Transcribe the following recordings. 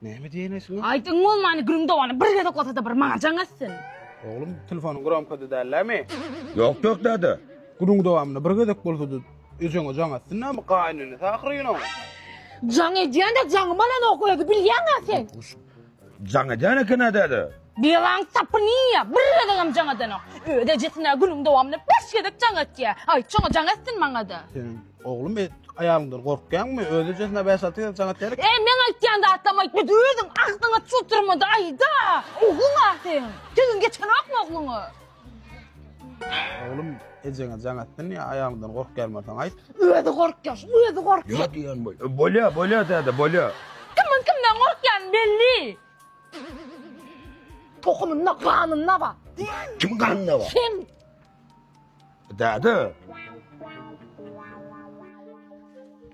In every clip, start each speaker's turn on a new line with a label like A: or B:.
A: Näme diýeýin şuňa?
B: Aýt, iň bolmany günüň dowamynda bir gezek bolsa-da bir maňa jaň etsin.
A: Oglum, telefonyň gromkada dällämi?
C: Ýok, ýok däde.
A: Günüň dowamynda bir gezek bolsa-da ejeňe jaň etsin näme gaýynenesi ahyryn oň.
B: Jaň edýän-de jaňymy alanok özi bilýäň-ä sen.
C: Jaň edýän eken-ä däde.
B: Belaň sapyny iýýä, bir gezegem jaň edenok. Öz ejesine günüň dowamynda beş gezek jaň etýä. Aýt şoňa jaň etsin maňa-da.
A: Seniň oglum aýalyňdan gorkýaňmy? Öz ejesine bäş-alty gezek jaň etýär eken.
B: Eý, meň aýtýan zatlarymy aýtma, özüň agzyňa çuturmada aýda. Ogluň-a seň. Sözüň geçenokmy ogluňa?
A: Oglum, ejeňe jaň etsin ýa aýalyňdan gorkýan bolsaň aýt.
B: Özi gorkýar, özi gorkýar.
C: Ýa diýen bol. Bolýa, bolýa däde, bolýa.
B: Kimiň kimden gorkýany belli. Tohumynda, ganynda bar.
C: Kimiň ganynda bar?
B: Seň.
C: Däde.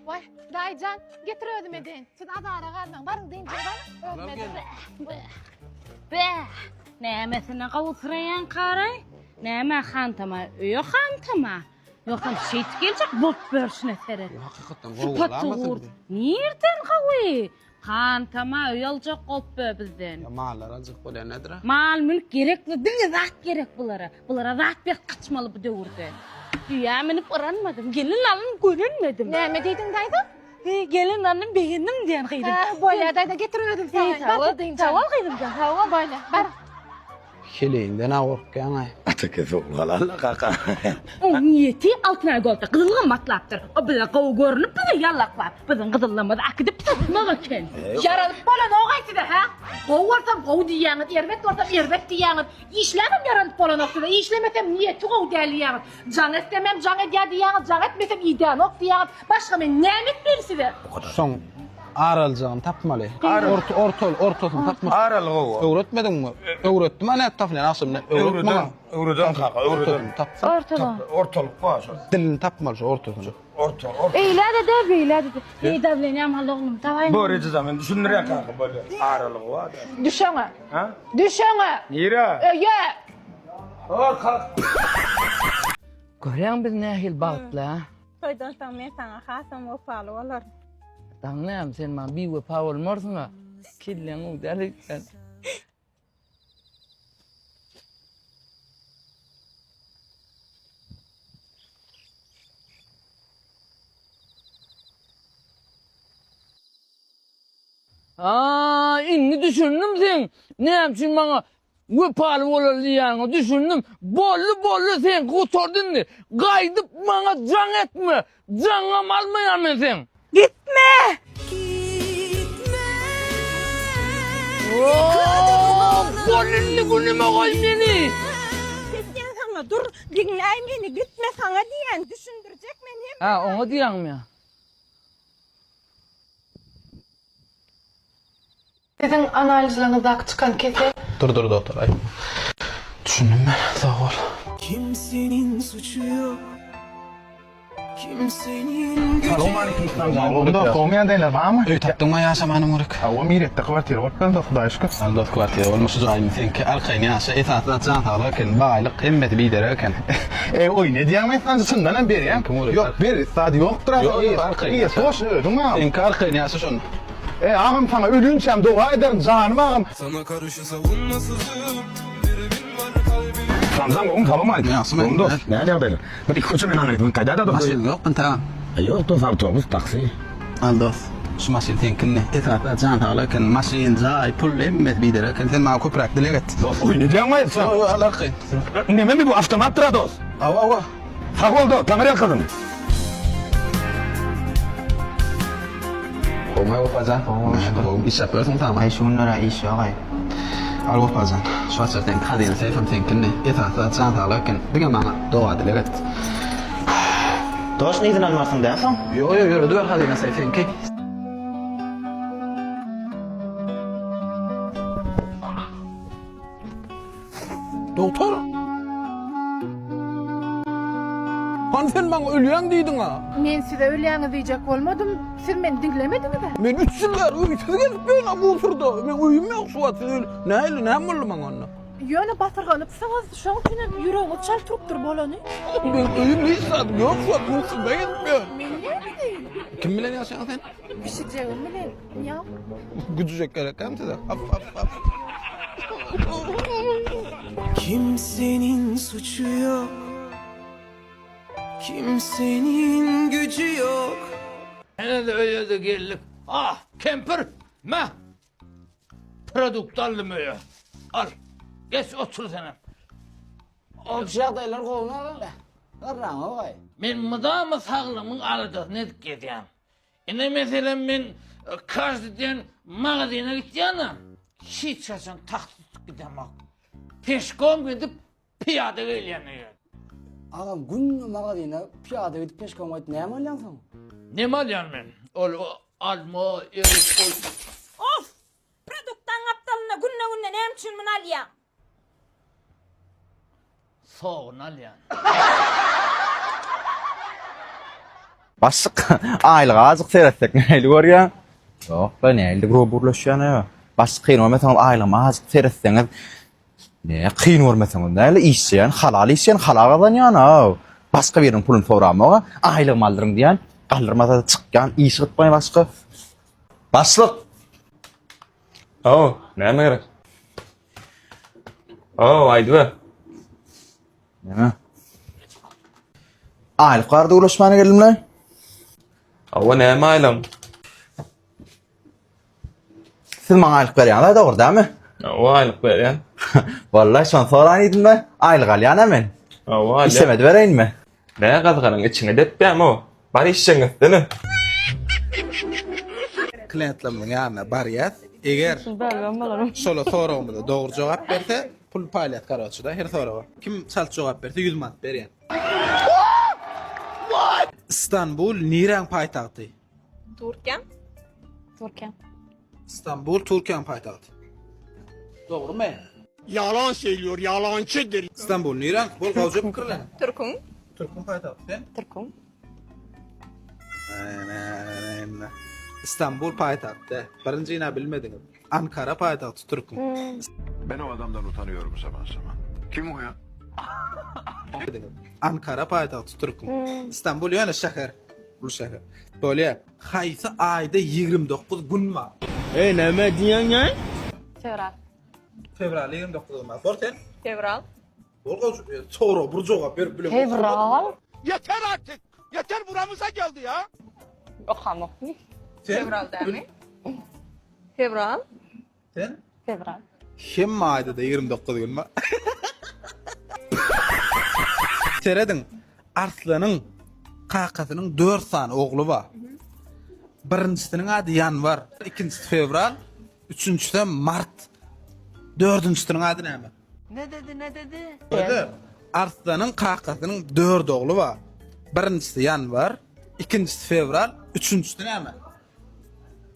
D: Waý, daýyjan, getir özüm edeýin. Siz azara galmaň, baryň dynjyňyzy alyň, özüm edeýin.
B: Be, nämesine gowusyraýaň karaý? Näme hantama, öýe hantama? Ýogsam şeýdip geljek bolup börşüne seret.
A: Hakykatdan gowy
B: Sypaty
A: bolarmy?
B: Nirden gowy? Hantama öý aljak bolup bö bizden.
A: Ýa mallar aljak bolýan nedir?
B: Mal mülk gerekli, diňe zat gerek bulara. Bulara zat berip gaçmaly bu döwürde. Düýä münüp yranmadym, gelin alyn gönenmedim.
D: Näme diýdiň daýza?
B: Heý, gelin alyn begendim diýen gyzym.
D: Hä, bolýar daýza, getir özüm
B: Heý,
D: sagaýyn.
B: sag
D: Bar
B: bol,
D: dynç
B: sag
D: al.
B: bol gyzymjan, sag bol.
D: Bolýar, bar.
A: Heleýiňden-ä gorkýaň-aý.
C: Ata kese ogly halal kaka.
B: Oň niýeti Altynaý golda gyzyl gymmatlapdyr. O bize gowy görnüp bize ýallaklap, biziň gyzyllarymyzy äkidip satmak eken.
D: Ýaralyp bolanok-aý size, hä? Gowy bolsam gowy diýýäňiz, erbet bolsam erbet diýýäňiz. Işläbem ýaranyp bolanok size, işlemesem niýeti gowy däl diýýäňiz. Jaň etsemem jaň edýär diýýäňiz, jaň etmesem idänok diýýäňiz. Başga men näme etmeli size?
A: Soň araljagyny tapmaly. Orta, orta, ortasyny tapmaly.
C: Aralygy gowy.
A: Öwretmediňmi? Öwretdim ana tapylan agşam. Öwret maňa.
C: Öwreden kaka, öwreden.
A: Ortasyny tapsa.
B: Ortalyk.
C: Ortalyk bar şol.
A: Dilini tapmaly şu ortasyny.
C: Orta, orta.
B: Eýläde-de, beýläde-de. Heý, dawlenýam hal oglum, dawaý.
C: Bor ejejan, men düşündirýän kaka, bolýar. Aralygy bar.
D: Düş öňe.
C: Ha?
D: Düş öňe.
C: Nirä?
D: Öýe.
C: Hor kak.
E: Görýäň biz nähili bagtly a?
F: Toýdan soň men saňa hasam wepaly bolaryn.
E: Daň näme sen maňa biwepa bolmarsyň a? Kelläň gowy däl öýtýän. A, indi düşündim seň näme üçin maňa wepaly bolar diýýäniňe düşündim. Boldy, boldy, seňki gutardy indi. Gaýdyp maňa jaň etme. Jaňam almaýan men seň.
F: Gitme!
G: Gitme!
E: Oo, bol indi günüme goý meni.
F: Diýýän saňa dur, diňläý meni, gitme saňa diýýän, düşündirjek men hem.
E: Ha, oňa diýýäňmi?
D: Siziň analizleriňizdaky çykan kesel.
A: Dur dur dogtor aýtma. Düşündim men sag bol.
G: Kimsenin suçu yok Kimsenin gücü
A: Salowmaleýkim Islamjan.
H: Onda gowy ýagdaýlar barmy?
A: Öý tapdyňmy ýaşamanyň gerek?
H: Hawa Miretde kwartira bolup berdi Hudaýa şükür.
A: Al dost kwartira bolma şu jaýyň seňki arkaýyn ýaşa esasy zat jan saglyk eken baýlyk hemmesi biderek eken.
H: Eý oýun edýäňmi Islamjan çyndan hem berýäň. Ýok ber zady ýokdur
A: Ýok ýok arkaýyn ýaşa.
H: Boş özüň al.
A: Seňki arkaýyn ýaşa şonda.
H: Eý agam saňa ölünçäm doga ederin janym agam.
G: Sana karşı savunmasızım Bir evin var kalbim
C: Ramzan gowumy salowmaleýkim.
A: Ýagşymy?
C: Gowumy dost? Näme ýagdaýlar? Bir iki köçe men aňrysyny gaýdada dost.
A: Maşyn ýok intägem.
C: Ýok dost awtobus, taksi.
A: Al dost, şu maşyn seňki indi. Esasy zat jan saglyk eken. Maşyn, jaý, pul hemmesi biderek eken. Sen maňa köpräk dileg et.
C: Dost oýun edýäňmi sen?
A: Ýok, ýok, al arkaýyn.
C: Nememi bu awtomatdyr-a dost.
A: Hawa, hawa.
C: Sag bol dost, taňry ýalkasyn.
A: Gowmy Wepajan? Gowy. Iş ýapýarsyň sama?
I: Aý şu günler-ä iş ýok-aý.
A: Al Wepajan, şu açar seňki, hazyna seýfem seňki indi. Esasy zat jan saglyk eken. Diňe maňa doga-dileg et.
I: Dost yzyny almarsyň dä soň?
A: Ýok, ýok, ýörediber hazyna seýf seňki. Dogtor! Hany sen maňa ölýäň diýdiň-a?
D: Men size ölýäňiz diýjek bolmadym. Siz meni diňlemediňiz-ä.
A: Men üç ýyl bäri öýsüz gezip ýörün-ä Gusurda. Meň öýüm ýok şu wagt. Siz öl... Nähili, näme boldy maňa onda?
D: Ýöne basyrganypsyňyz, şoň üçin hem ýüregiňiz çalt urupdyr bolany.
A: Meň öýüm hiç zadym ýok şu wagt. Gusurda gezip ýörün.
D: Men näme diýeýin?
A: Kim bilen ýaşaýaň sen?
F: Pişijegim bilen. Miau.
A: Güjüjek gerekkämi size? Hap hap hap.
G: Kimsenin suçu yok Kimsenin gücü yok
E: Ene-de öýe-de geldik. Ah, kempir, me! Produkt aldym öýe. Al, geç otur senem.
J: Obşi ýagdaýlar gowumy agam? Garraňogaý.
E: Men mydama saglygymyň aladasyny edip gezýän. Ine meselem men każdy den magazine gitýän-ä, hiç haçan taksi tutup gidemok. Peşkom gidip, pyýada gelýän öýe.
J: Agam günde magazine pyýada gidip peşkom gaýdyp näme alýaň soň?
E: Näme alýan men? Ol alma, erik, ol.
F: Of! Produktaň gapdalynda günde-günde näme üçin muny alýaň?
E: Soguny alýan.
I: Başlyk, aýlyga azjyk seretsek nähili görýäň? Ýok-la, nähili gruby gürleşýän-ä. Başlyk kyn görmeseňiz aýlygyma azjyk seretseňiz. Ne, kyn görmeseňiz näle işleýän, halal işleýän, halal gazanýan-a. Başga biriniň puluny soramok-a. Aýlygymy aldyryň diýýän, galdyrmasa-da çykýan, iş gytmaý başga. Başlyk!
G: Hawa, näme gerek? Hawa, aýdyber.
I: Näme? Aýlyk barada gürleşmäne geldim-le.
G: Hawa, näme aýlygyň?
I: Siz maňa aýlyk berýäňiz-ä dogry dälmi?
G: Hawa, aýlyk berýän.
I: Wallahi şony soran idim-le. Aýlyk alýan-a men.
G: Hawa, alýan.
I: Işlemedi bereýinmi?
G: Nä gazganyň içiňe depýämi o? Bar işjeň etsene.
A: Klientlerimiziň ýanyna barýas. Eger şola soragymyza dogry jogap berse, pul paýlaýas karoçe-da her soraga. Kim çalt jogap berse 100 manat berýän. Istanbul niräň paýtagty?
F: Türkiýe. Türkiýe.
A: Istanbul Türkiýäň paýtagty. Dogrumy?
C: Yalan söylüyor, yalancıdır.
A: Istanbul niräň? Bol gowja pikirlen.
F: Türküň.
A: Türküň paýtagty sen?
F: Türküň.
A: Istanbul paýtagty. Birinji ýene bilmediňiz. Ankara paýtagty Türküň.
C: Ben o adamdan utanıyorum zaman zaman. Kim o ya?
A: Ankara paýtagty Türküň. Istanbul ýöne şäher. Uly şäher. Bolýa. Haýsy aýda 29 gün bar?
J: Eý näme diýýäň ýa?
B: Fewral.
A: Fewral 29 gün bar. Sor sen.
F: Fewral.
A: Bol gowja sora bir jogap berip bilemok.
B: Fewral.
C: Yeter artık. Yeter buramıza geldi ya.
B: Okamok.
A: Sen?
F: Fewral dämi? Fewral.
A: Sen?
B: Fewral.
A: Hemme aýda-da 29 gün bar. Serediň, Arslanyň kakasynyň 4 sany ogly bar. Birinjisiniň ady Ýanwar, ikinjisi Fewral, üçünjisem Mart. Dördünjisiniň ady näme?
E: Ne dedi, ne dedi?
A: Öde, Arslanyň kakasynyň 4 ogly bar. Birinjisi Ýanwar, ikinjisi Fewral, üçünjisi näme?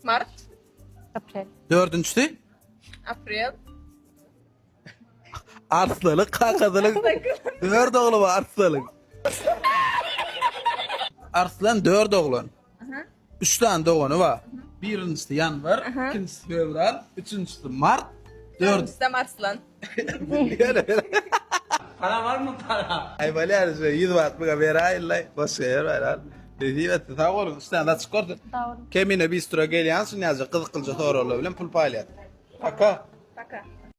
F: Mart.
B: Aprel.
A: Dördünjisi?
F: Aprel.
A: Arslalyk kakasynyň dört ogly bar Arslalyk. Arslan dört oglan. Üç sany dogany bar. Birinjisi ýanwar, ikinjisi fewral, üçünjisi mart, dördüncüsi
F: Arslan.
E: Para barmy para?
A: Aý bolýar şu 100 manatlyga beräýinlaý. Başga ýer bar al. Nesip etsin. Sag boluň. Işleňiz açyk bolsun.
B: Sag boluň.
A: Kemine bistro gelýän şun ýaly gyzyklyja soraglar bilen pul paýlaýar. Paka.
F: Paka.